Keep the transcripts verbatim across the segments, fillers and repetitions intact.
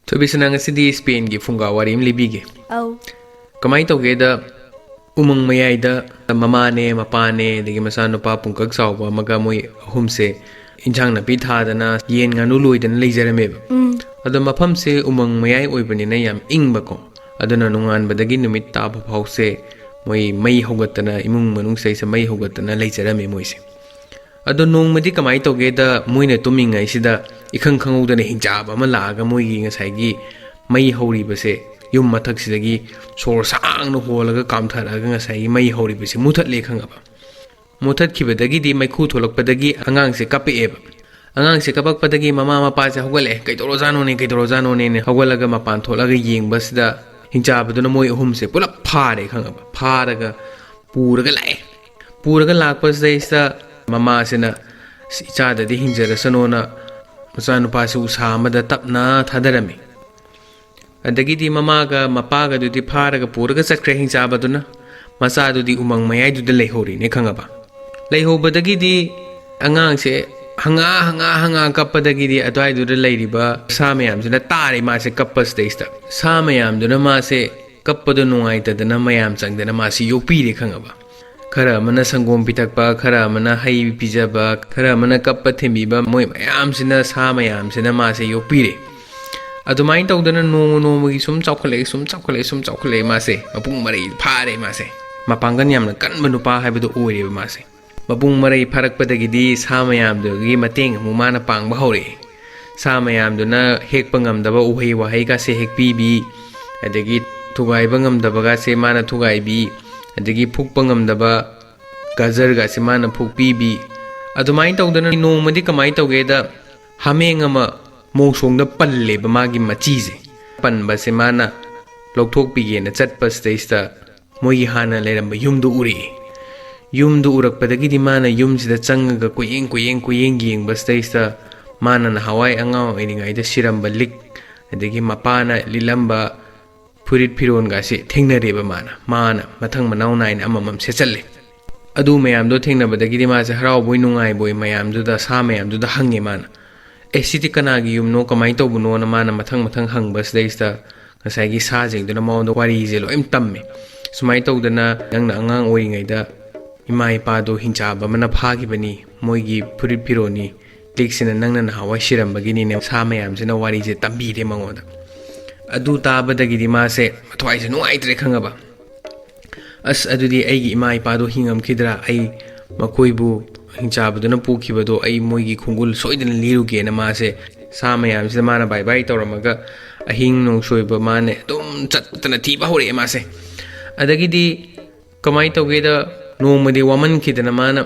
ꯊꯣꯏꯕꯤꯁꯅꯥ, ꯉꯁꯤꯗꯤ ꯁ꯭ꯄꯦꯟꯒꯤ ꯐꯨꯡꯒꯥ ꯋꯥꯔꯤ ꯑꯃ ꯂꯤꯕꯤꯒꯦ꯫ ꯑꯧ꯫ ꯀꯃꯥꯏꯅ ꯇꯧꯒꯦꯗ, ꯎꯃꯪ ꯃꯌꯥꯏꯗ ꯃꯃꯥꯅꯦ, ꯃꯄꯥꯅꯦ, ꯑꯗꯒꯤ ꯃꯆꯥꯅꯨꯄꯥ ꯄꯨꯡꯀꯛ ꯆꯥꯎꯕ ꯑꯃꯒ, ꯃꯣꯏ ꯑꯍꯨꯝꯁꯦ ꯏꯟꯁꯥꯡ ꯅꯥꯄꯤ ꯊꯥꯗꯅ, ꯌꯦꯟ ꯉꯥꯅꯨ ꯂꯣꯏꯗꯅ ꯂꯩꯖꯔꯝꯃꯦꯕ꯫ ꯎꯝ꯫ ꯑꯗꯣ ꯃꯐꯝꯁꯦ ꯎꯃꯪ ꯃꯌꯥꯏ ꯑꯣꯏꯕꯅꯤꯅ ꯌꯥꯝ ꯏꯪꯕꯀꯣ꯫ ꯑꯗꯨꯅ ꯅꯣꯡꯉꯥꯟꯕꯗꯒꯤ ꯅꯨꯃꯤꯠ ꯇꯥꯕ ꯐꯥꯎꯁꯦ ꯃꯣꯏ ꯃꯩ ꯍꯧꯒꯠꯇꯅ, ꯏꯃꯨꯡ ꯃꯅꯨꯡꯁꯤꯗꯩꯁꯦ ꯃꯩ ꯍꯧꯒꯠꯇꯅ ꯂꯩꯖꯔꯝꯃꯦ ꯃꯣꯏꯁꯦ꯫ ꯑꯗꯣ ꯅꯣꯡꯃꯗꯤ ꯀꯃꯥꯏꯅ ꯇꯧꯒꯦꯗ, ꯃꯣꯏꯅ ꯇꯨꯝꯃꯤꯉꯩꯁꯤꯗ ꯏꯈꯪ ꯈꯪꯍꯧꯗꯅ ꯍꯤꯡꯆꯥꯕ ꯑꯃ ꯂꯥꯛꯑꯒ ꯃꯣꯏꯒꯤ ꯉꯁꯥꯏꯒꯤ ꯃꯩ ꯍꯧꯔꯤꯕꯁꯦ, ꯌꯨꯝ ꯃꯊꯛꯁꯤꯗꯒꯤ ꯁꯣꯔ ꯁꯥꯡꯅ ꯍꯣꯜꯂꯒ ꯀꯥꯝꯊꯔꯛꯑꯒ ꯉꯁꯥꯏꯒꯤ ꯃꯩ ꯍꯧꯔꯤꯕꯁꯦ ꯃꯨꯊꯠꯂꯦ ꯈꯪꯉꯕ꯫ ꯃꯨꯊꯠꯈꯤꯕꯗꯒꯤꯗꯤ, ꯃꯩꯈꯨ ꯊꯣꯛꯂꯛꯄꯗꯒꯤ ꯑꯉꯥꯡꯁꯦ ꯀꯞꯄꯛꯑꯦꯕ꯫ ꯑꯉꯥꯡꯁꯦ ꯀꯞꯄꯛꯄꯗꯒꯤ ꯃꯃꯥ ꯃꯄꯥꯁꯦ ꯍꯧꯒꯠꯂꯛꯑꯦ, "ꯀꯩꯗꯧꯔꯖꯥꯠꯅꯣꯅꯦ, ꯀꯩꯗꯧꯔꯖꯥꯠꯅꯣꯅꯦꯅ" ꯍꯧꯒꯠꯂꯒ ꯃꯄꯥꯟ ꯊꯣꯛꯂꯒ ꯌꯦꯡꯕꯁꯤꯗ, ꯍꯤꯡꯆꯥꯕꯗꯨꯅ ꯃꯣꯏ ꯑꯍꯨꯝꯁꯦ ꯄꯨꯂꯞ ꯐꯥꯔꯦ ꯈꯪꯉꯕ꯫ ꯐꯥꯔꯒ ꯄꯨꯔꯒ ꯂꯥꯛꯑꯦ꯫ ꯄꯨꯔꯒ ꯂꯥꯛꯄꯁꯤꯗꯩꯁꯤꯗ ꯃꯃꯥꯁꯤꯅ, "ꯑꯁ, ꯏꯆꯥꯗꯗꯤ ꯍꯤꯡꯖꯔꯁꯅꯣꯅ" ꯃꯆꯥꯅꯨꯄꯥꯁꯤ ꯎꯁꯥ ꯑꯃꯗ ꯇꯞꯅ ꯊꯥꯗꯔꯝꯃꯤ꯫ ꯑꯗꯒꯤꯗꯤ ꯃꯃꯥꯒ ꯃꯄꯥꯒꯗꯨꯗꯤ ꯐꯥꯔꯒ ꯄꯨꯔꯒ ꯆꯠꯈ꯭ꯔꯦ ꯍꯤꯡꯆꯥꯕꯗꯨꯅ꯫ ꯃꯆꯥꯗꯨꯗꯤ ꯎꯃꯪ ꯃꯌꯥꯏꯗꯨꯗ ꯂꯩꯍꯧꯔꯤꯅꯦ ꯈꯪꯉꯕ꯫ ꯂꯩꯍꯧꯕꯗꯒꯤꯗꯤ ꯑꯉꯥꯡꯁꯦ ꯍꯪꯉꯥ, ꯍꯪꯉꯥ, ꯍꯪꯉꯥ ꯀꯞꯄꯗꯒꯤꯗꯤ ꯑꯗꯨꯋꯥꯏꯗꯨꯗ ꯂꯩꯔꯤꯕ ꯁꯥ ꯃꯌꯥꯝꯁꯤꯅ ꯇꯥꯔꯦ ꯃꯥꯁꯦ ꯀꯞꯄꯁꯤꯗꯩꯁꯤꯗ꯫ ꯁꯥ ꯃꯌꯥꯝꯗꯨꯅ ꯃꯥꯁꯦ ꯀꯞꯄꯗꯣ ꯅꯨꯡꯉꯥꯏꯇꯗꯅ ꯃꯌꯥꯝ ꯆꯪꯗꯅ ꯃꯥꯁꯤ ꯌꯣꯛꯄꯤꯔꯦ ꯈꯪꯉꯕ꯫ ꯈꯔ ꯑꯃꯅ ꯁꯪꯒꯣꯝ ꯄꯤꯊꯛꯄ, ꯈꯔ ꯑꯃꯅ ꯍꯩ ꯄꯤꯖꯕ, ꯈꯔ ꯑꯃꯅ ꯀꯞꯄ ꯊꯤꯟꯕꯤꯕ, ꯃꯣꯏ ꯃꯌꯥꯝꯁꯤꯅ, ꯁꯥ ꯃꯌꯥꯝꯁꯤꯅ ꯃꯥꯁꯦ ꯌꯣꯛꯄꯤꯔꯦ꯫ ꯑꯗꯨꯃꯥꯏꯅ ꯇꯧꯗꯅ ꯅꯣꯡꯃ ꯅꯣꯡꯃꯒꯤ ꯁꯨꯝ ꯆꯥꯎꯈꯠꯂꯛꯑꯦ, ꯁꯨꯝ ꯆꯥꯎꯈꯠꯂꯛꯑꯦ, ꯁꯨꯝ ꯆꯥꯎꯈꯠꯂꯛꯑꯦ ꯃꯥꯁꯦ꯫ ꯃꯄꯨꯡ ꯃꯔꯩ ꯐꯥꯔꯦ ꯃꯥꯁꯦ꯫ ꯃꯄꯥꯡꯒꯜ ꯌꯥꯝꯅ ꯀꯟꯕ ꯅꯨꯄꯥ ꯍꯥꯏꯕꯗꯨ ꯑꯣꯏꯔꯦꯕ ꯃꯥꯁꯦ꯫ ꯃꯄꯨꯡ ꯃꯔꯩ ꯐꯥꯔꯛꯄꯗꯒꯤꯗꯤ ꯁꯥ ꯃꯌꯥꯝꯗꯨꯒꯤ ꯃꯇꯦꯡ ꯑꯃꯨꯛ ꯃꯥꯅ ꯄꯥꯡꯕ ꯍꯧꯔꯛꯑꯦ꯫ ꯁꯥ ꯃꯌꯥꯝꯗꯨꯅ ꯍꯦꯛꯄ ꯉꯝꯗꯕ ꯎꯍꯩ ꯋꯥꯍꯩꯒꯁꯦ ꯍꯦꯛꯄꯤꯕꯤ, ꯑꯗꯒꯤ ꯊꯨꯒꯥꯏꯕ ꯉꯝꯗꯕꯒꯁꯦ ꯃꯥꯅ ꯊꯨꯒꯥꯏꯕꯤ, ꯑꯗꯒꯤ ꯐꯨꯛꯄ ꯉꯝꯗꯕ ꯒꯖꯔꯒꯁꯦ ꯃꯥꯅ ꯐꯨꯛꯄꯤꯕꯤ꯫ ꯑꯗꯨꯃꯥꯏꯅ ꯇꯧꯗꯅ ꯅꯣꯡꯃꯗꯤ ꯀꯃꯥꯏꯅ ꯇꯧꯒꯦꯗ, ꯍꯥꯃꯦꯡ ꯑꯃ ꯃꯣꯡꯁꯣꯡꯗ ꯄꯜꯂꯦꯕ ꯃꯥꯒꯤ ꯃꯆꯤꯁꯦ꯫ ꯄꯟꯕꯁꯦ ꯃꯥꯅ ꯂꯧꯊꯣꯛꯄꯤꯒꯦꯅ ꯆꯠꯄꯁꯤꯗꯩꯁꯤꯗ ꯃꯣꯏꯒꯤ ꯍꯥꯟꯅ ꯂꯩꯔꯝꯕ ꯌꯨꯝꯗꯨ ꯎꯔꯛꯑꯦ꯫ ꯌꯨꯝꯗꯨ ꯎꯔꯛꯄꯗꯒꯤꯗꯤ ꯃꯥꯅ ꯌꯨꯝꯁꯤꯗ ꯆꯪꯉꯒ ꯀꯣꯏꯌꯦꯡ ꯀꯣꯏꯌꯦꯡ ꯀꯣꯏꯌꯦꯡ ꯌꯦꯡꯕꯁꯤꯗꯩꯁꯤꯗ ꯃꯥꯅ ꯅꯍꯥꯟꯋꯥꯏ ꯑꯉꯥꯡ ꯑꯣꯏꯔꯤꯉꯩꯗ ꯁꯤꯔꯝꯕ ꯂꯤꯛ, ꯑꯗꯒꯤ ꯃꯄꯥꯅ ꯂꯤꯠꯂꯝꯕ ꯐꯨꯔꯤꯠ ꯐꯤꯔꯣꯟꯒꯁꯦ ꯊꯦꯡꯅꯔꯦꯕ ꯃꯥꯅ꯫ ꯃꯥꯅ ꯃꯊꯪ ꯃꯅꯥꯎ ꯅꯥꯏꯅ ꯑꯃꯃꯝ ꯁꯦꯠꯆꯜꯂꯦ꯫ ꯑꯗꯨ ꯃꯌꯥꯝꯗꯣ ꯊꯦꯡꯅꯕꯗꯒꯤꯗꯤ ꯃꯥꯁꯦ ꯍꯔꯥꯎꯕꯣꯏ ꯅꯨꯡꯉꯥꯏꯕꯣꯏ ꯃꯌꯥꯝꯗꯨꯗ, ꯁꯥ ꯃꯌꯥꯝꯗꯨꯗ ꯍꯪꯉꯦ ꯃꯥꯅ, "ꯑꯦ, ꯁꯤꯗꯤ ꯀꯅꯥꯒꯤ ꯌꯨꯝꯅꯣ, ꯀꯃꯥꯏꯅ ꯇꯧꯕꯅꯣꯅ?" ꯃꯥꯅ ꯃꯊꯪ ꯃꯊꯪ ꯍꯪꯕꯁꯤꯗꯩꯁꯤꯗ ꯉꯁꯥꯏꯒꯤ ꯁꯥꯁꯤꯡꯗꯨꯅ ꯃꯉꯣꯟꯗ ꯋꯥꯔꯤꯁꯦ ꯂꯣꯏ ꯇꯝꯃꯦ꯫ "ꯁꯨꯃꯥꯏꯅ ꯇꯧꯗꯅ ꯅꯪꯅ ꯑꯉꯥꯡ ꯑꯣꯏꯔꯤꯉꯩꯗ ꯏꯃꯥ ꯏꯄꯥꯗꯣ ꯍꯤꯡꯆꯥꯕ ꯑꯃꯅ ꯐꯥꯈꯤꯕꯅꯤ, ꯃꯣꯏꯒꯤ ꯐꯨꯔꯤꯠ ꯐꯤꯔꯣꯜꯅꯤ, ꯂꯤꯛꯁꯤꯅ ꯅꯪꯅ ꯅꯍꯥꯟꯋꯥꯏ ꯁꯤꯔꯝꯕꯒꯤꯅꯤꯅꯦ", ꯁꯥ ꯃꯌꯥꯝꯁꯤꯅ ꯋꯥꯔꯤꯁꯦ ꯇꯝꯕꯤꯔꯦ ꯃꯉꯣꯟꯗ꯫ ꯑꯗꯨ ꯇꯥꯕꯗꯒꯤꯗꯤ ꯃꯥꯁꯦ ꯃꯊ꯭ꯋꯥꯏꯁꯦ ꯅꯨꯡꯉꯥꯏꯇ꯭ꯔꯦ ꯈꯪꯉꯕ꯫ "ꯑꯁ, ꯑꯗꯨꯗꯤ ꯑꯩꯒꯤ ꯏꯃꯥ ꯏꯄꯥꯗꯣ ꯍꯤꯡꯉꯝꯈꯤꯗ꯭ꯔꯥ? ꯑꯩ ꯃꯈꯣꯏꯕꯨ ꯍꯤꯡꯆꯥꯕꯗꯨꯅ ꯄꯨꯈꯤꯕꯗꯣ ꯑꯩ ꯃꯣꯏꯒꯤ ꯈꯣꯡꯒꯨꯜ ꯁꯣꯏꯗꯅ ꯂꯤꯔꯨꯒꯦꯅ" ꯃꯥꯁꯦ ꯁꯥ ꯃꯌꯥꯝꯁꯤꯗ ꯃꯥꯅ ꯕꯥꯏ ꯕꯥꯏ ꯇꯧꯔꯝꯃꯒ ꯑꯍꯤꯡ ꯅꯣꯡꯁꯣꯏꯕ ꯃꯥꯅꯦ ꯑꯗꯨꯝ ꯆꯠꯇꯅ ꯊꯤꯕ ꯍꯧꯔꯛꯑꯦ ꯃꯥꯁꯦ꯫ ꯑꯗꯒꯤꯗꯤ ꯀꯃꯥꯏꯅ ꯇꯧꯒꯦꯗ, ꯅꯣꯡꯃꯗꯤ ꯋꯥꯃꯟꯈꯤꯗꯅ ꯃꯥꯅ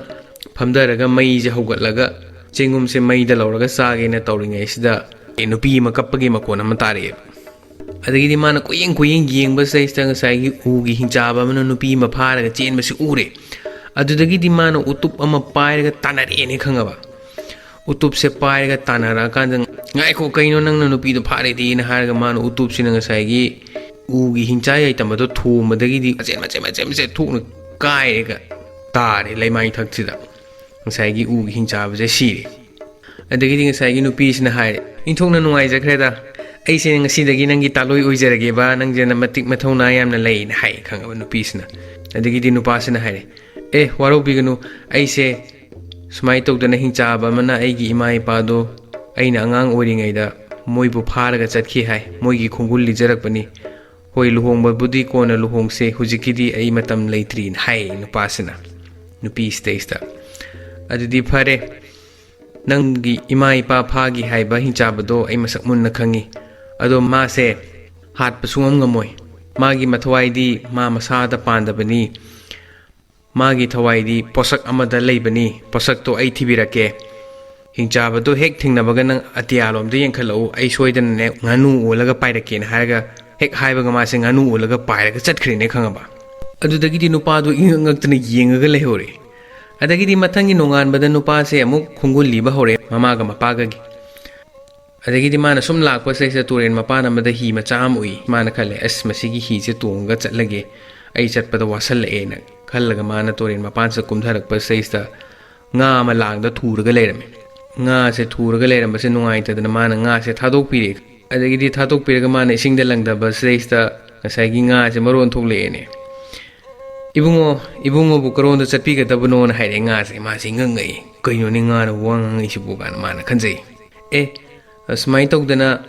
ꯐꯝꯊꯔꯒ ꯃꯩꯁꯦ ꯍꯧꯒꯠꯂꯒ ꯆꯦꯡꯒꯨꯝꯁꯦ ꯃꯩꯗ ꯂꯧꯔꯒ ꯆꯥꯒꯦꯅ ꯇꯧꯔꯤꯉꯩꯁꯤꯗ ꯅꯨꯄꯤ ꯑꯃ ꯀꯞꯄꯒꯤ ꯃꯈꯣꯟ ꯑꯃ ꯇꯥꯔꯛꯑꯦꯕ꯫ ꯑꯗꯒꯤꯗꯤ ꯃꯥꯅ ꯀꯨꯌꯦꯡ ꯀꯨꯌꯦꯡ ꯌꯦꯡꯕꯁꯤꯗꯩꯁꯤꯗ ꯉꯁꯥꯏꯒꯤ ꯎꯒꯤ ꯍꯤꯡꯆꯥꯕ ꯑꯃꯅ ꯅꯨꯄꯤ ꯑꯃ ꯐꯥꯔꯒ ꯆꯦꯟꯕꯁꯤ ꯎꯔꯦ꯫ ꯑꯗꯨꯗꯒꯤꯗꯤ ꯃꯥꯅ ꯎꯇꯨꯞ ꯑꯃ ꯄꯥꯏꯔꯒ ꯇꯥꯟꯅꯔꯛꯑꯦꯅꯦ ꯈꯪꯉꯕ꯫ ꯎꯇꯨꯞꯁꯦ ꯄꯥꯏꯔꯒ ꯇꯥꯟꯅꯔꯛꯑꯀꯥꯟꯗ, "ꯉꯥꯏꯈꯣ, ꯀꯩꯅꯣ, ꯅꯪꯅ ꯅꯨꯄꯤꯗꯣ ꯐꯥꯔꯦꯗꯤꯅ" ꯍꯥꯏꯔꯒ ꯃꯥꯅ ꯎꯇꯨꯞꯁꯤꯅ ꯉꯁꯥꯏꯒꯤ ꯎꯒꯤ ꯍꯤꯡꯆꯥ ꯌꯥꯏꯇꯝ ꯑꯗꯣ ꯊꯣꯝꯕꯗꯒꯤꯗꯤ ꯃꯆꯦꯠ ꯃꯆꯦꯠ ꯃꯆꯦꯠ ꯃꯆꯦꯠ ꯊꯣꯛꯅ ꯀꯥꯏꯔꯒ ꯇꯥꯔꯦ ꯂꯩꯃꯥꯏ ꯊꯛꯁꯤꯗ꯫ ꯉꯁꯥꯏꯒꯤ ꯎꯒꯤ ꯍꯤꯡꯆꯥꯕꯁꯦ ꯁꯤꯔꯦ꯫ ꯑꯗꯒꯤꯗꯤ ꯉꯁꯥꯏꯒꯤ ꯅꯨꯄꯤꯁꯤꯅ ꯍꯥꯏꯔꯦ, "ꯏꯟꯊꯣꯛꯅ ꯅꯨꯡꯉꯥꯏꯖꯈ꯭ꯔꯦꯗ, ꯑꯩꯁꯦ ꯉꯁꯤꯗꯒꯤ ꯅꯪꯒꯤ ꯇꯥꯂꯣꯏ ꯑꯣꯏꯖꯔꯒꯦꯕ, ꯅꯪꯁꯦ ꯃꯇꯤꯛ ꯃꯊꯧꯅꯥ ꯌꯥꯝꯅ ꯂꯩꯅ" ꯍꯥꯏ ꯈꯪꯉꯕ ꯅꯨꯄꯤꯁꯤꯅ꯫ ꯑꯗꯒꯤꯗꯤ ꯅꯨꯄꯥꯁꯤꯅ ꯍꯥꯏꯔꯦ, "ꯑꯦ, ꯋꯥꯔꯧꯕꯤꯒꯅꯨ, ꯑꯩꯁꯦ ꯁꯨꯃꯥꯏꯅ ꯇꯧꯗꯅ ꯍꯤꯡꯆꯥꯕ ꯑꯃꯅ ꯑꯩꯒꯤ ꯏꯃꯥ ꯏꯄꯥꯗꯣ ꯑꯩꯅ ꯑꯉꯥꯡ ꯑꯣꯏꯔꯤꯉꯩꯗ ꯃꯣꯏꯕꯨ ꯐꯥꯔꯒ ꯆꯠꯈꯤ ꯍꯥꯏ, ꯃꯣꯏꯒꯤ ꯈꯣꯡꯒꯨꯜ ꯂꯤꯖꯔꯛꯄꯅꯤ꯫ ꯍꯣꯏ, ꯂꯨꯍꯣꯡꯕꯕꯨꯗꯤ ꯀꯣꯟꯅ ꯂꯨꯍꯣꯡꯁꯦ, ꯍꯧꯖꯤꯛꯀꯤꯗꯤ ꯑꯩ ꯃꯇꯝ ꯂꯩꯇ꯭ꯔꯤꯅ" ꯍꯥꯏ ꯅꯨꯄꯥꯁꯤꯅ ꯅꯨꯄꯤꯁꯤꯗꯩꯁꯤꯗ꯫ "ꯑꯗꯨꯗꯤ ꯐꯔꯦ, ꯅꯪꯒꯤ ꯏꯃꯥ ꯏꯄꯥ ꯐꯥꯒꯤ ꯍꯥꯏꯕ ꯍꯤꯡꯆꯥꯕꯗꯣ ꯑꯩ ꯃꯁꯛ ꯃꯨꯟꯅ ꯈꯪꯉꯤ꯫ ꯑꯗꯣ ꯃꯥꯁꯦ ꯍꯥꯠꯄ ꯁꯨꯡꯉꯝ ꯉꯝꯃꯣꯏ꯫ ꯃꯥꯒꯤ ꯃꯊꯋꯥꯏꯗꯤ ꯃꯥ ꯃꯁꯥꯗ ꯄꯥꯟꯗꯕꯅꯤ꯫ ꯃꯥꯒꯤ ꯊꯋꯥꯏꯗꯤ ꯄꯣꯠꯁꯛ ꯑꯃꯗ ꯂꯩꯕꯅꯤ꯫ ꯄꯣꯠꯁꯛꯇꯣ ꯑꯩ ꯊꯤꯕꯤꯔꯛꯀꯦ꯫ ꯍꯤꯡꯆꯥꯕꯗꯣ ꯍꯦꯛ ꯊꯦꯡꯅꯕꯒ ꯅꯪ ꯑꯇꯤꯌꯥꯂꯣꯝꯗ ꯌꯦꯡꯈꯠꯂꯛꯎ, ꯑꯩ ꯁꯣꯏꯗꯅꯅꯦ ꯉꯥꯅꯨ ꯑꯣꯜꯂꯒ ꯄꯥꯏꯔꯛꯀꯦꯅ" ꯍꯥꯏꯔꯒ ꯍꯦꯛ ꯍꯥꯏꯕꯒ ꯃꯥꯁꯦ ꯉꯥꯅꯨ ꯑꯣꯜꯂꯒ ꯄꯥꯏꯔꯒ ꯆꯠꯈ꯭ꯔꯦꯅꯦ ꯈꯪꯉꯕ꯫ ꯑꯗꯨꯗꯒꯤꯗꯤ ꯅꯨꯄꯥꯗꯣ ꯏꯉꯛ ꯉꯛꯇꯅ ꯌꯦꯡꯉꯒ ꯂꯩꯍꯧꯔꯦ꯫ ꯑꯗꯒꯤꯗꯤ ꯃꯊꯪꯒꯤ ꯅꯣꯡꯉꯥꯟꯕꯗ ꯅꯨꯄꯥꯁꯦ ꯑꯃꯨꯛ ꯈꯣꯡꯒꯨꯜ ꯂꯤꯕ ꯍꯧꯔꯦ ꯃꯃꯥꯒ ꯃꯄꯥꯒꯒꯤ꯫ ꯑꯗꯒꯤꯗꯤ ꯃꯥꯅ ꯁꯨꯝ ꯂꯥꯛꯄꯁꯤꯗꯩꯁꯤꯗ ꯇꯨꯔꯦꯟ ꯃꯄꯥꯟ ꯑꯃꯗ ꯍꯤ ꯃꯆꯥ ꯑꯃ ꯎꯏ꯫ ꯃꯥꯅ ꯈꯜꯂꯦ, "ꯑꯁ, ꯃꯁꯤꯒꯤ ꯍꯤꯁꯦ ꯇꯣꯡꯉꯒ ꯆꯠꯂꯒꯦ, ꯑꯩ ꯆꯠꯄꯗ ꯋꯥꯁꯜꯂꯛꯑꯦꯅ" ꯈꯜꯂꯒ ꯃꯥꯅ ꯇꯨꯔꯦꯟ ꯃꯄꯥꯟꯁꯤꯗ ꯀꯨꯝꯊꯔꯛꯄꯁꯤꯗꯩꯁꯤꯗ ꯉꯥ ꯑꯃ ꯂꯥꯡꯗ ꯊꯨꯔꯒ ꯂꯩꯔꯝꯃꯦ꯫ ꯉꯥꯁꯦ ꯊꯨꯔꯒ ꯂꯩꯔꯝꯕꯁꯦ ꯅꯨꯡꯉꯥꯏꯇꯗꯅ ꯃꯥꯅ ꯉꯥꯁꯦ ꯊꯥꯗꯣꯛꯄꯤꯔꯦ꯫ ꯑꯗꯒꯤꯗꯤ ꯊꯥꯗꯣꯛꯄꯤꯔꯒ ꯃꯥꯅ ꯏꯁꯤꯡꯗ ꯂꯪꯗꯕ ꯁꯤꯗꯩꯁꯤꯗ ꯉꯁꯥꯏꯒꯤ ꯉꯥꯁꯦ ꯃꯔꯣꯟ ꯊꯣꯛꯂꯛꯑꯦꯅꯦ꯫ "ꯏꯕꯨꯡꯉꯣ, ꯏꯕꯨꯡꯉꯣꯕꯨ ꯀꯔꯣꯝꯗ ꯆꯠꯄꯤꯒꯗꯕꯅꯣꯅ?" ꯍꯥꯏꯔꯛꯑꯦ ꯉꯥꯁꯦ꯫ ꯃꯥꯁꯦ ꯉꯛꯉꯛꯏ꯫ "ꯀꯩꯅꯣꯅꯦ ꯉꯥꯅ ꯋꯥ ꯉꯥꯡꯉꯛꯏꯁꯤꯕꯨ?" ꯀꯥꯏꯅ ꯃꯥꯅ ꯈꯟꯖꯩ꯫ "ꯑꯦ, ꯑꯁꯨꯃꯥꯏꯅ ꯇꯧꯗꯅ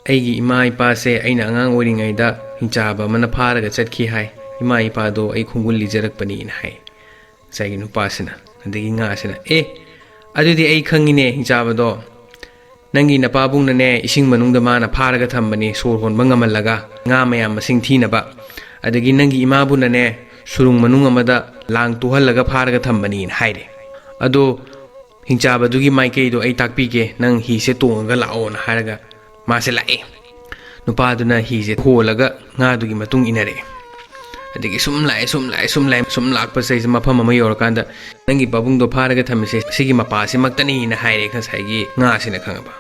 ꯑꯩꯒꯤ ꯏꯃꯥ ꯏꯄꯥꯁꯦ ꯑꯩꯅ ꯑꯉꯥꯡ ꯑꯣꯏꯔꯤꯉꯩꯗ ꯍꯤꯡꯆꯥꯕ ꯑꯃꯅ ꯐꯥꯔꯒ ꯆꯠꯈꯤ ꯍꯥꯏ꯫ ꯏꯃꯥ ꯏꯄꯥꯗꯣ ꯑꯩ ꯈꯣꯡꯒꯨꯜ ꯂꯤꯖꯔꯛꯄꯅꯤꯅ" ꯍꯥꯏ ꯉꯁꯥꯏꯒꯤ ꯅꯨꯄꯥꯁꯤꯅ꯫ ꯑꯗꯒꯤ ꯉꯥꯁꯤꯅ, "ꯑꯦ, ꯑꯗꯨꯗꯤ ꯑꯩ ꯈꯪꯉꯤꯅꯦ ꯍꯤꯡꯆꯥꯕꯗꯣ꯫ ꯅꯪꯒꯤ ꯅꯄꯥꯕꯨꯡꯅꯅꯦ ꯏꯁꯤꯡ ꯃꯅꯨꯡꯗ ꯃꯥꯅ ꯐꯥꯔꯒ ꯊꯝꯕꯅꯤ, ꯁꯣꯔ ꯍꯣꯟꯕ ꯉꯝꯍꯜꯂꯒ, ꯉꯥ ꯃꯌꯥꯝ ꯃꯁꯤꯡ ꯊꯤꯅꯕ꯫ ꯑꯗꯒꯤ ꯅꯪꯒꯤ ꯏꯃꯥꯕꯨꯅꯅꯦ ꯁꯨꯔꯨꯡ ꯃꯅꯨꯡ ꯑꯃꯗ ꯂꯥꯡ ꯇꯨꯍꯜꯂꯒ ꯐꯥꯔꯒ ꯊꯝꯕꯅꯤꯅ" ꯍꯥꯏꯔꯦ꯫ "ꯑꯗꯣ ꯍꯤꯡꯆꯥꯕꯗꯨꯒꯤ ꯃꯥꯏꯀꯩꯗꯣ ꯑꯩ ꯇꯥꯛꯄꯤꯒꯦ, ꯅꯪ ꯍꯤꯁꯦ ꯇꯣꯡꯉꯒ ꯂꯥꯛꯑꯣꯅ" ꯍꯥꯏꯔꯒ ꯃꯥꯁꯦ ꯂꯥꯛꯑꯦ꯫ ꯅꯨꯄꯥꯗꯨꯅ ꯍꯤꯁꯦ ꯍꯣꯜꯂꯒ ꯉꯥꯗꯨꯒꯤ ꯃꯇꯨꯡ ꯏꯟꯅꯔꯛꯑꯦ꯫ ꯑꯗꯒꯤ ꯁꯨꯝ ꯂꯥꯛꯑꯦ, ꯁꯨꯝ ꯂꯥꯛꯑꯦ, ꯁꯨꯝ ꯂꯥꯛꯑꯦ, ꯁꯨꯝ ꯂꯥꯛꯄꯁꯤꯗꯩꯁꯤꯗ ꯃꯐꯝ ꯑꯃ ꯌꯧꯔꯀꯥꯟꯗ, "ꯅꯪꯒꯤ ꯄꯥꯕꯨꯡꯗꯣ ꯐꯥꯔꯒ ꯊꯝꯃꯤꯁꯦ ꯁꯤꯒꯤ ꯃꯄꯥꯁꯤꯃꯛꯇꯅꯤꯅ" ꯍꯥꯏꯔꯦ ꯉꯁꯥꯏꯒꯤ ꯉꯥꯁꯤꯅ, ꯈꯪꯉꯕ꯫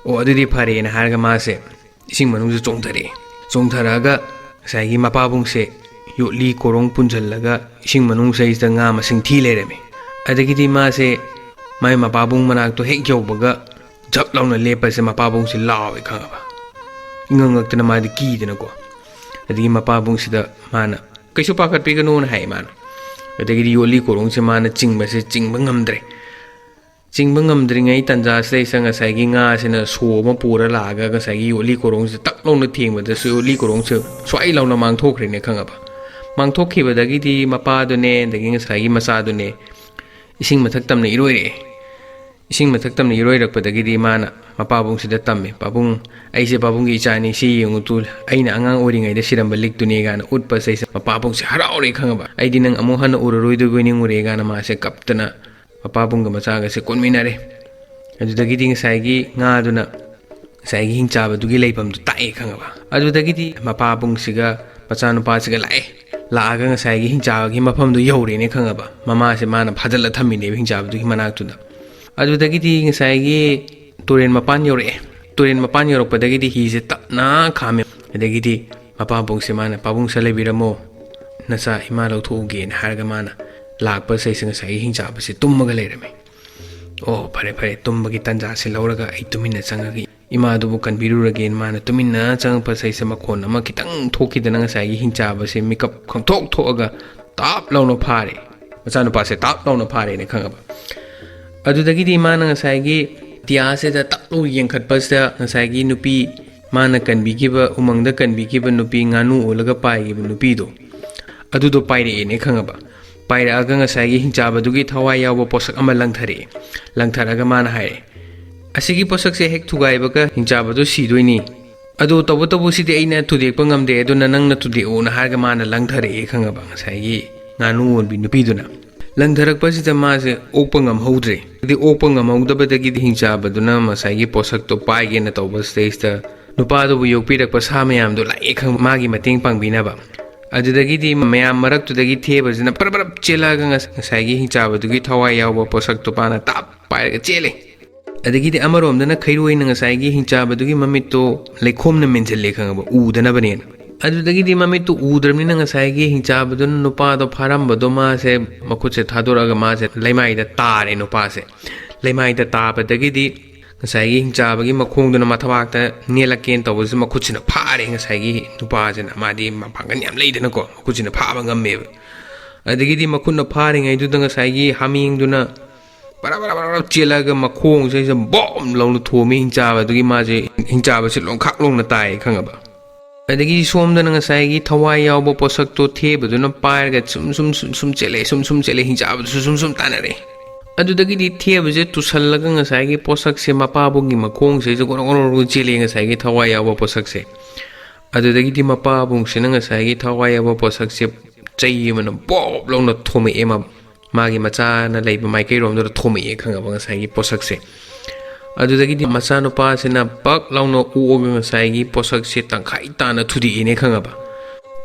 "ꯑꯣ, ꯑꯗꯨꯗꯤ ꯐꯔꯦꯅ" ꯍꯥꯏꯔꯒ ꯃꯥꯁꯦ ꯏꯁꯤꯡ ꯃꯅꯨꯡꯗ ꯆꯣꯡꯊꯔꯛꯑꯦ꯫ ꯆꯣꯡꯊꯔꯛꯑꯒ ꯉꯁꯥꯏꯒꯤ ꯃꯄꯥꯕꯨꯡꯁꯦ ꯌꯣꯠꯂꯤ ꯀꯣꯔꯣꯡ ꯄꯨꯟꯁꯤꯜꯂꯒ ꯏꯁꯤꯡ ꯃꯅꯨꯡꯁꯤꯗꯩꯁꯤꯗ ꯉꯥ ꯃꯁꯤꯡ ꯊꯤ ꯂꯩꯔꯝꯃꯦ꯫ ꯑꯗꯒꯤꯗꯤ ꯃꯥꯁꯦ ꯃꯥꯏ ꯃꯄꯥꯕꯨꯡ ꯃꯅꯥꯛꯇꯣ ꯍꯦꯛ ꯌꯧꯕꯒ ꯖꯞ ꯂꯥꯎꯅ ꯂꯦꯞꯄꯁꯦ ꯃꯄꯥꯕꯨꯡꯁꯦ ꯂꯥꯎꯋꯦ, ꯈꯪꯉꯕ꯫ ꯏꯉꯛ ꯉꯛꯇꯅ ꯃꯥꯗꯤ ꯀꯤꯗꯅꯀꯣ꯫ ꯑꯗꯒꯤ ꯃꯄꯥꯕꯨꯡꯁꯤꯗ ꯃꯥꯅ, "ꯀꯩꯁꯨ ꯄꯥꯈꯠꯄꯤꯒꯅꯨꯅ" ꯍꯥꯏ ꯃꯥꯅ꯫ ꯑꯗꯒꯤꯗꯤ ꯌꯣꯠꯂꯤ ꯀꯣꯔꯣꯡꯁꯦ ꯃꯥꯅ ꯆꯤꯡꯕꯁꯦ ꯆꯤꯡꯕ ꯉꯝꯗ꯭ꯔꯦ꯫ ꯆꯤꯡꯕ ꯉꯝꯗ꯭ꯔꯤꯉꯩ ꯇꯟꯖꯥꯁꯤꯗꯩꯁꯤꯗ ꯉꯁꯥꯏꯒꯤ ꯉꯥꯁꯤꯅ ꯁꯣ ꯑꯃ ꯄꯨꯔ ꯂꯥꯛꯑꯒ ꯉꯁꯥꯏꯒꯤ ꯌꯣꯠꯂꯤ ꯀꯣꯔꯣꯡꯁꯦ ꯇꯛ ꯂꯥꯎꯅ ꯊꯦꯡꯕꯗꯁꯨ ꯌꯣꯠꯂꯤ ꯀꯣꯔꯣꯡꯁꯦ ꯁ꯭ꯋꯥꯏ ꯂꯥꯎꯅ ꯃꯥꯡꯊꯣꯛꯈ꯭ꯔꯦꯅꯦ, ꯈꯪꯉꯕ꯫ ꯃꯥꯡꯊꯣꯛꯈꯤꯕꯗꯒꯤꯗꯤ ꯃꯄꯥꯗꯨꯅꯦ ꯑꯗꯒꯤ ꯉꯁꯥꯏꯒꯤ ꯃꯆꯥꯗꯨꯅꯦ ꯏꯁꯤꯡ ꯃꯊꯛ ꯇꯝꯅ ꯏꯔꯣꯏꯔꯛꯑꯦ꯫ ꯏꯁꯤꯡ ꯃꯊꯛ ꯇꯝꯅ ꯏꯔꯣꯏꯔꯛꯄꯗꯒꯤꯗꯤ ꯃꯥꯅ ꯃꯄꯥꯕꯨꯡꯁꯤꯗ ꯇꯝꯃꯦ, "ꯄꯥꯕꯨꯡ, ꯑꯩꯁꯦ ꯄꯥꯕꯨꯡꯒꯤ ꯏꯆꯥꯅꯤ, ꯁꯤ ꯌꯦꯡꯉꯨ ꯇꯨ, ꯑꯩꯅ ꯑꯉꯥꯡ ꯑꯣꯏꯔꯤꯉꯩꯗ ꯁꯤꯔꯝꯕ ꯂꯤꯛꯇꯨꯅꯦ" ꯀꯥꯏꯅ ꯎꯠꯄꯁꯤꯗꯩꯁꯤꯗ ꯃꯄꯥꯕꯨꯡꯁꯦ ꯍꯔꯥꯎꯔꯦ, ꯈꯪꯉꯕ꯫ "ꯑꯩꯗꯤ ꯅꯪ ꯑꯃꯨꯛ ꯍꯟꯅ ꯎꯔꯔꯣꯏꯗꯣꯏꯕꯣꯏ ꯅꯤꯡꯉꯨꯔꯦ" ꯀꯥꯏꯅ ꯃꯥꯁꯦ ꯀꯞꯇꯅ ꯃꯄꯥꯕꯨꯡꯒ ꯃꯆꯥꯒꯁꯦ ꯀꯣꯟꯃꯤꯟꯅꯔꯦ꯫ ꯑꯗꯨꯗꯒꯤꯗꯤ ꯉꯁꯥꯏꯒꯤ ꯉꯥꯗꯨꯅ ꯉꯁꯥꯏꯒꯤ ꯍꯤꯡꯆꯥꯕꯗꯨꯒꯤ ꯂꯩꯐꯝꯗꯨ ꯇꯥꯛꯑꯦ, ꯈꯪꯉꯕ꯫ ꯑꯗꯨꯗꯒꯤꯗꯤ ꯃꯄꯥꯕꯨꯡꯁꯤꯒ ꯃꯆꯥꯅꯨꯄꯥꯁꯤꯒ ꯂꯥꯛꯑꯦ꯫ ꯂꯥꯛꯑꯒ ꯉꯁꯥꯏꯒꯤ ꯍꯤꯡꯆꯥꯕꯒꯤ ꯃꯐꯝꯗꯨ ꯌꯧꯔꯦꯅꯦ, ꯈꯪꯉꯕ꯫ ꯃꯃꯥꯁꯦ ꯃꯥꯅ ꯐꯥꯖꯤꯜꯂ ꯊꯝꯃꯤꯅꯦꯕ ꯍꯤꯡꯆꯥꯕꯗꯨꯒꯤ ꯃꯅꯥꯛꯇꯨꯗ꯫ ꯑꯗꯨꯗꯒꯤꯗꯤ ꯉꯁꯥꯏꯒꯤ ꯇꯨꯔꯦꯟ ꯃꯄꯥꯟ ꯌꯧꯔꯛꯑꯦ꯫ ꯇꯨꯔꯦꯟ ꯃꯄꯥꯟ ꯌꯧꯔꯛꯄꯗꯒꯤꯗꯤ ꯍꯤꯁꯦ ꯇꯞꯅ ꯈꯥꯝꯃꯦ꯫ ꯑꯗꯒꯤꯗꯤ ꯃꯄꯥꯕꯨꯡꯁꯦ ꯃꯥꯅ, "ꯄꯥꯕꯨꯡ, ꯁꯤꯗ ꯂꯩꯕꯤꯔꯝꯃꯣ, ꯅꯆꯥ ꯏꯃꯥ ꯂꯧꯊꯣꯛꯎꯒꯦꯅ" ꯍꯥꯏꯔꯒ ꯃꯥꯅ ꯂꯥꯛꯄꯁꯤꯗꯩꯁꯤꯗ ꯉꯁꯥꯏꯒꯤ ꯍꯤꯡꯆꯥꯕꯁꯦ ꯇꯨꯝꯃꯒ ꯂꯩꯔꯝꯃꯦ꯫ ꯑꯣ, ꯐꯔꯦ ꯐꯔꯦ, ꯇꯨꯝꯕꯒꯤ ꯇꯥꯟꯖꯥꯁꯦ ꯂꯧꯔꯒ ꯑꯩ ꯇꯨꯃꯤꯟꯅ ꯆꯪꯉꯒ ꯏꯃꯥꯗꯨꯕꯨ ꯀꯟꯕꯤꯔꯨꯔꯒꯦꯅ ꯃꯥꯅ ꯇꯨꯃꯤꯟꯅ ꯆꯪꯉꯛꯄꯁꯤꯗ ꯃꯈꯣꯟ ꯑꯃ ꯈꯤꯇꯪ ꯊꯣꯛꯈꯤꯗꯅ ꯉꯁꯥꯏꯒꯤ ꯍꯤꯡꯆꯥꯕꯁꯦ ꯃꯤꯀꯞ ꯈꯪꯊꯣꯛ ꯊꯣꯛꯑꯒ ꯇꯥꯞ ꯂꯥꯎꯅ ꯐꯥꯔꯦ꯫ ꯃꯆꯥꯅꯨꯄꯥꯁꯦ ꯇꯥꯞ ꯂꯥꯎꯅ ꯐꯥꯔꯦꯅ ꯈꯪꯉꯕ꯫ ꯑꯗꯨꯗꯒꯤꯗꯤ ꯃꯥꯅ ꯉꯁꯥꯏꯒꯤ ꯇꯤꯌꯥꯁꯤꯗ ꯇꯞ ꯂꯥꯎ ꯌꯦꯡꯈꯠꯄꯁꯤꯗ ꯉꯁꯥꯏꯒꯤ ꯅꯨꯄꯤ, ꯃꯥꯅ ꯀꯟꯕꯤꯈꯤꯕ, ꯎꯃꯪꯗ ꯀꯟꯕꯤꯈꯤꯕ ꯅꯨꯄꯤ, ꯉꯥꯅꯨ ꯑꯣꯜꯂꯒ ꯄꯥꯏꯈꯤꯕ ꯅꯨꯄꯤꯗꯣ, ꯑꯗꯨꯗꯣ ꯄꯥꯏꯔꯛꯑꯦꯅꯦ ꯈꯪꯉꯕ꯫ ꯄꯥꯏꯔꯛꯑꯒ ꯉꯁꯥꯏꯒꯤ ꯍꯤꯡꯆꯥꯕꯗꯨꯒꯤ ꯊꯋꯥꯏ ꯌꯥꯎꯕ ꯄꯣꯠꯁꯛ ꯑꯃ ꯂꯪꯊꯔꯛꯑꯦ꯫ ꯂꯪꯊꯔꯒ ꯃꯥꯅ ꯍꯥꯏꯔꯛꯑꯦ, "ꯑꯁꯤꯒꯤ ꯄꯣꯠꯁꯛꯁꯦ ꯍꯦꯛ ꯊꯨꯒꯥꯏꯕꯒ ꯍꯤꯡꯆꯥꯕꯗꯣ ꯁꯤꯗꯣꯏꯅꯤ꯫ ꯑꯗꯣ ꯇꯧꯕꯇꯕꯨ ꯁꯤꯗꯤ ꯑꯩꯅ ꯊꯨꯗꯦꯛꯄ ꯉꯝꯗꯦ, ꯑꯗꯨꯅ ꯅꯪꯅ ꯊꯨꯗꯦꯛꯎꯅ" ꯍꯥꯏꯔꯒ ꯃꯥꯅ ꯂꯪꯊꯔꯛꯑꯦ ꯈꯪꯉꯕ ꯉꯁꯥꯏꯒꯤ ꯉꯥꯅꯨ ꯑꯣꯟꯕꯤ ꯅꯨꯄꯤꯗꯨꯅ꯫ ꯂꯪꯊꯔꯛꯄꯁꯤꯗ ꯃꯥꯁꯦ ꯑꯣꯛꯄ ꯉꯝꯍꯧꯗ꯭ꯔꯦ꯫ ꯍꯥꯏꯗꯤ ꯑꯣꯛꯄ ꯉꯝꯍꯧꯗꯕꯗꯒꯤꯗꯤ ꯍꯤꯡꯆꯥꯕꯗꯨꯅ ꯉꯁꯥꯏꯒꯤ ꯄꯣꯠꯁꯛꯇꯣ ꯄꯥꯏꯒꯦꯅ ꯇꯧꯕ ꯁꯤꯗꯩꯁꯤꯗ ꯅꯨꯄꯥꯗꯨꯕꯨ ꯌꯣꯛꯄꯤꯔꯛꯄ ꯁꯥ ꯃꯌꯥꯝꯗꯣ ꯂꯥꯛꯑꯦ ꯈꯪ-, ꯃꯥꯒꯤ ꯃꯇꯦꯡ ꯄꯥꯡꯕꯤꯅꯕ꯫ ꯑꯗꯨꯗꯒꯤꯗꯤ ꯃꯌꯥꯝ ꯃꯔꯛꯇꯨꯗꯒꯤ ꯊꯦꯕꯁꯤꯅ ꯄꯔꯞ ꯄꯔꯞ ꯆꯦꯜꯂꯛꯑꯒ ꯉꯁ-, ꯉꯁꯥꯏꯒꯤ ꯍꯤꯡꯆꯥꯕꯗꯨꯒꯤ ꯊꯋꯥꯏ ꯌꯥꯎꯕ ꯄꯣꯠꯁꯛꯇꯣ ꯃꯥꯅ ꯇꯥꯞ ꯄꯥꯏꯔꯒ ꯆꯦꯜꯂꯦ꯫ ꯑꯗꯒꯤꯗꯤ ꯑꯃꯔꯣꯝꯗꯅ ꯈꯩꯔꯣꯏꯅ ꯉꯁꯥꯏꯒꯤ ꯍꯤꯡꯆꯥꯕꯗꯨꯒꯤ ꯃꯃꯤꯠꯇꯣ ꯂꯩꯈꯣꯝꯅ ꯃꯦꯟꯁꯤꯜꯂꯦ ꯈꯪꯉꯕ, ꯎꯗꯅꯕꯅꯦꯅ꯫ ꯑꯗꯨꯗꯒꯤꯗꯤ ꯃꯃꯤꯠꯇꯨ ꯎꯗ꯭ꯔꯕꯅꯤꯅ ꯉꯁꯥꯏꯒꯤ ꯍꯤꯡꯆꯥꯕꯗꯨꯅ ꯅꯨꯄꯥꯗꯣ ꯐꯥꯔꯝꯕꯗꯣ ꯃꯥꯁꯦ ꯃꯈꯨꯠꯁꯦ ꯊꯥꯗꯣꯔꯛꯑꯒ ꯃꯥꯁꯦ ꯂꯩꯃꯥꯏꯗ ꯇꯥꯔꯦ ꯅꯨꯄꯥꯁꯦ꯫ ꯂꯩꯃꯥꯏꯗ ꯇꯥꯕꯗꯒꯤꯗꯤ ꯉꯁꯥꯏꯒꯤ ꯍꯤꯡꯆꯥꯕꯒꯤ ꯃꯈꯣꯡꯗꯨꯅ ꯃꯊꯕꯥꯛꯇ ꯅꯦꯠꯂꯛꯀꯦꯅ ꯇꯧꯕꯁꯤꯗ ꯃꯈꯨꯠꯁꯤꯅ ꯐꯥꯔꯦ ꯉꯁꯥꯏꯒꯤ ꯅꯨꯄꯥꯁꯤꯅ꯫ ꯃꯥꯗꯤ ꯃꯄꯥꯡꯒꯜ ꯌꯥꯝ ꯂꯩꯗꯅꯀꯣ, ꯃꯈꯨꯠꯁꯤꯅ ꯐꯥꯕ ꯉꯝꯃꯦꯕ꯫ ꯑꯗꯒꯤꯗꯤ ꯃꯈꯨꯠꯅ ꯐꯥꯔꯤꯉꯩꯗꯨꯗ ꯉꯁꯥꯏꯒꯤ ꯍꯥꯃꯦꯡꯗꯨꯅ ꯕꯔꯥ ꯕꯔꯥ ꯕꯔꯥ ꯕꯔꯥ ꯆꯦꯜꯂꯒ ꯃꯈꯣꯡꯁꯤꯗ ꯕꯣꯝ ꯂꯧꯅ ꯊꯣꯝꯃꯤ ꯍꯤꯡꯆꯥꯕꯗꯨꯒꯤ꯫ ꯃꯥꯁꯦ ꯍꯤꯡꯆꯥꯕꯁꯤ ꯂꯣꯡꯈꯥꯛ ꯂꯣꯡꯅ ꯇꯥꯏ ꯈꯪꯉꯕ꯫ ꯑꯗꯒꯤ ꯁꯣꯝꯗꯅ ꯉꯁꯥꯏꯒꯤ ꯊꯋꯥꯏ ꯌꯥꯎꯕ ꯄꯣꯠꯁꯛꯇꯣ ꯊꯦꯕꯗꯨꯅ ꯄꯥꯏꯔꯒ ꯁꯨꯝ ꯁꯨꯝ ꯁꯨꯝ ꯁꯨꯝ ꯆꯦꯜꯂꯛꯑꯦ, ꯁꯨꯝ ꯁꯨꯝ ꯆꯦꯜꯂꯛꯑꯦ, ꯍꯤꯡꯆꯥꯕꯗꯨꯁꯨ ꯁꯨꯝ ꯁꯨꯝ ꯇꯥꯟꯅꯔꯛꯑꯦ꯫ ꯑꯗꯨꯗꯒꯤꯗꯤ ꯊꯦꯕꯁꯦ ꯇꯨꯁꯜꯂꯒ ꯉꯁꯥꯏꯒꯤ ꯄꯣꯠꯁꯛꯁꯦ ꯃꯄꯥꯕꯨꯡꯒꯤ ꯃꯈꯣꯡꯁꯤꯗ ꯒꯣꯔꯣ ꯒꯣꯔꯣ ꯒꯣꯔꯣ ꯆꯦꯜꯂꯦ ꯉꯁꯥꯏꯒꯤ ꯊꯋꯥꯏ ꯌꯥꯎꯕ ꯄꯣꯠꯁꯛꯁꯦ꯫ ꯑꯗꯨꯗꯒꯤꯗꯤ ꯃꯄꯥꯕꯨꯡꯁꯤꯅ ꯉꯁꯥꯏꯒꯤ ꯊꯋꯥꯏ ꯌꯥꯎꯕ ꯄꯣꯠꯁꯛꯁꯦ ꯆꯩ ꯑꯃꯅ ꯕꯣꯞ ꯂꯧꯅ ꯊꯣꯝꯃꯛꯑꯦ ꯃꯥ-, ꯃꯥꯒꯤ ꯃꯆꯥꯅ ꯂꯩꯕ ꯃꯥꯏꯀꯩꯔꯣꯝꯗꯨꯗ ꯊꯣꯝꯃꯛꯑꯦ ꯈꯪꯉꯕ ꯉꯁꯥꯏꯒꯤ ꯄꯣꯠꯁꯛꯁꯦ꯫ ꯑꯗꯨꯗꯒꯤꯗꯤ ꯃꯆꯥꯅꯨꯄꯥꯁꯤꯅ ꯄꯛ ꯂꯥꯎꯅ ꯑꯣꯛꯑꯒ ꯉꯁꯥꯏꯒꯤ ꯄꯣꯠꯁꯛꯁꯦ ꯇꯪꯈꯥꯏ ꯇꯥꯅ ꯊꯨꯗꯦꯛꯑꯦꯅꯦ ꯈꯪꯉꯕ꯫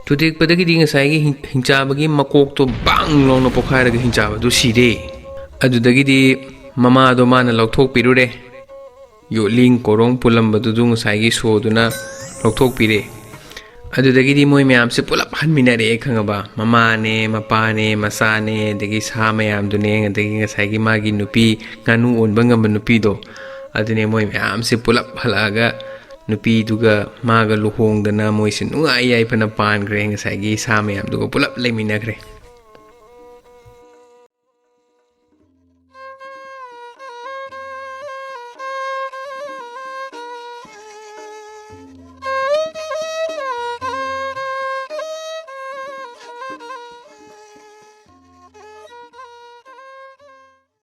ꯊꯨꯗꯦꯛꯄꯗꯒꯤꯗꯤ ꯉꯁꯥꯏꯒꯤ ꯍꯤꯡ-, ꯍꯤꯡꯆꯥꯕꯒꯤ ꯃꯀꯣꯛꯇꯣ ꯕꯥꯡ ꯂꯥꯎꯅ ꯄꯣꯛꯈꯥꯏꯔꯒ ꯍꯤꯡꯆꯥꯕꯗꯨ ꯁꯤꯔꯦ꯫ ꯑꯗꯨꯗꯒꯤꯗꯤ ꯃꯃꯥꯗꯣ ꯃꯥꯅ ꯂꯧꯊꯣꯛꯄꯤꯔꯨꯔꯦ꯫ ꯌꯣꯠꯂꯤꯡ ꯀꯣꯔꯣꯡ ꯄꯨꯜꯂꯝꯕꯗꯨꯗꯨ ꯉꯁꯥꯏꯒꯤ ꯁꯣꯗꯨꯅ ꯂꯧꯊꯣꯛꯄꯤꯔꯦ꯫ ꯑꯗꯨꯗꯒꯤꯗꯤ ꯃꯣꯏ ꯃꯌꯥꯝꯁꯦ ꯄꯨꯂꯞ ꯍꯟꯃꯤꯟꯅꯔꯛꯑꯦ, ꯈꯪꯉꯕ? ꯃꯃꯥꯅꯦ, ꯃꯄꯥꯅꯦ, ꯃꯆꯥꯅꯦ, ꯑꯗꯒꯤ ꯁꯥ ꯃꯌꯥꯝꯗꯨꯅꯦ, ꯑꯗꯒꯤ ꯉꯁꯥꯏꯒꯤ ꯃꯥꯒꯤ ꯅꯨꯄꯤ, ꯉꯥꯅꯨ ꯑꯣꯟꯕ ꯉꯝꯕ ꯅꯨꯄꯤꯗꯣ, ꯑꯗꯨꯅꯦ꯫ ꯃꯣꯏ ꯃꯌꯥꯝꯁꯦ ꯄꯨꯂꯞ ꯍꯜꯂꯛꯑꯒ ꯅꯨꯄꯤꯗꯨꯒ ꯃꯥꯒ ꯂꯨꯍꯣꯡꯗꯅ ꯃꯣꯏꯁꯦ ꯅꯨꯡꯉꯥꯏ ꯌꯥꯏꯐꯅ ꯄꯥꯟꯈ꯭ꯔꯦ, ꯉꯁꯥꯏꯒꯤ ꯁꯥ ꯃꯌꯥꯝꯗꯨꯒ ꯄꯨꯂꯞ ꯂꯩꯃꯤꯟꯅꯈ꯭ꯔꯦ꯫